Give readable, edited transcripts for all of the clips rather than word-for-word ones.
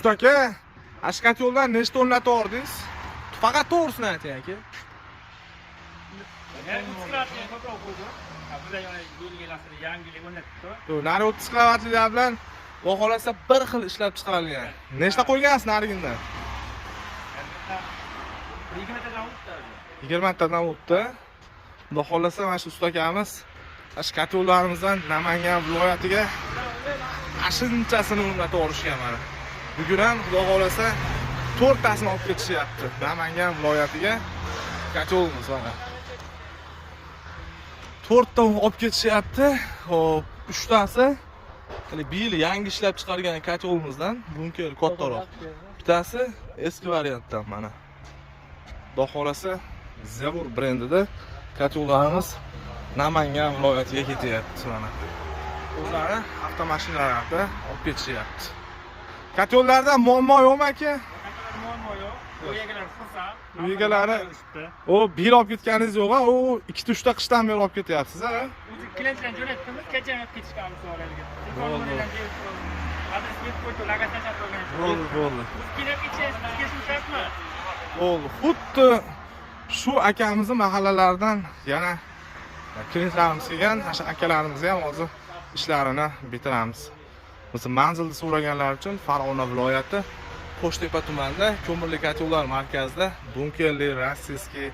Usta aka, shu koteldan nechta o'rnatib yubordingiz? Faqat to'g'risini ayting, aka. Yani 30 kilovatli ko'proq qo'ydim. Bizlar yana yo'lga yangilik o'rnatibdi. Yo'q, nari 30 kilovatlilar bilan, xudo xohlasa, bir xil ishlab chiqarilgan. Nechta qo'ygansiz narigindan? 20 tadan o'tdi. 20 tadan o'tdi. Xudo xohlasa, mana shu usta akamiz mana shu kotellarimizdan Namangan viloyatiga shunchasini o'rnatib yuborishgan mana. Bugun ham, xudo xohlasa, to'rttasini olib ketishyapti Namangan viloyatiga kotelimiz mana. To'rtta olib ketishyapti. Xo'p, uchtasi hali bir yil yangi ishlab chiqargan kotelimizdan, buniki kattaroq. Bittasi eski variantdan mana. Xudo xohlasa, Zevur brendida kotellarimiz Namangan viloyatiga ketyapti mana. O'zlari avtomashinalarda olib ketishyapti. Kotellarda muammo yo'qmi, aka? Muammo yo'q. Uy egalari xursand. Uy egalari. U bir yil olib ketganingiz yo'q, a? U ikkita, uchta qishdan beri olib ketyapsiz, a? O'zi klientlar jo'natdimiz, kecha ham olib ketishgan. Bo'ldi. Adres berib qo'ydi, lokatsiya qo'ygan. Bo'ldi, bo'ldi. Biz kelib ketishamiz, bizga shu shartmi? Bo'ldi. Xuddi shu akamizni mahallalaridan yana klientlarimiz kelgan, ana shu akalarimizni ham hozir ishlarini bitiramiz. Biz manzilni so'raganlar uchun Farg'ona viloyati, Qo'shtepa tumanida ko'mirli kotellar markazida bunkerli, российский,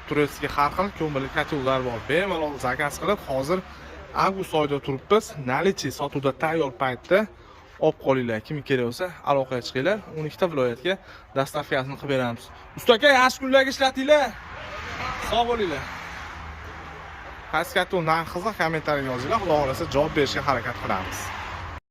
турецкий, har xil ko'mirli kotellar bor. Bemalol заказ qilib, hozir avgust oyida turibmiz. Наличие, sotuvda tayyor paytda olib qolinglar. Kim kerak bo'lsa, aloqaga chiqinglar. 12 ta viloyatga доставка sini qilib beramiz. Usta aka, yaxshi kunlarga ishlatinglar. Sog' bo'linglar. Qaysi kotel narxi qiziq, kommentariyaga yozinglar. Xudo xohlasa, javob berishga harakat qilamiz.